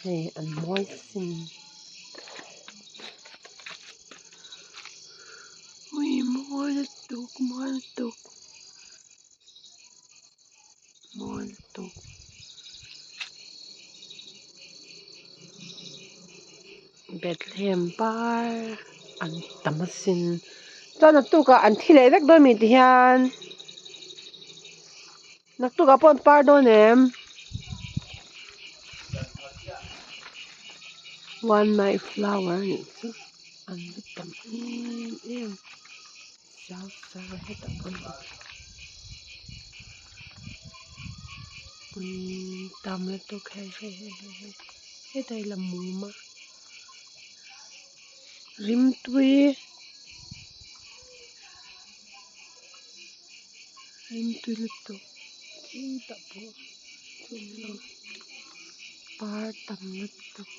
Hei an mawi sin ui mawi lutuk mawi lutuk mawi lutuk Bethlehem par an tam asin chuan naktukah an thi leh vek dawn mi tihian. Naktuk ah pawh an par dawn em? One night flower a nih chu an la tam em em siau siau a hetah pawh an awm umm tam lutuk hei hei hei hei hei hetah hi la mum a rimtui. Rimtui lutuk chutah pawh chhun lo par tam lutuk.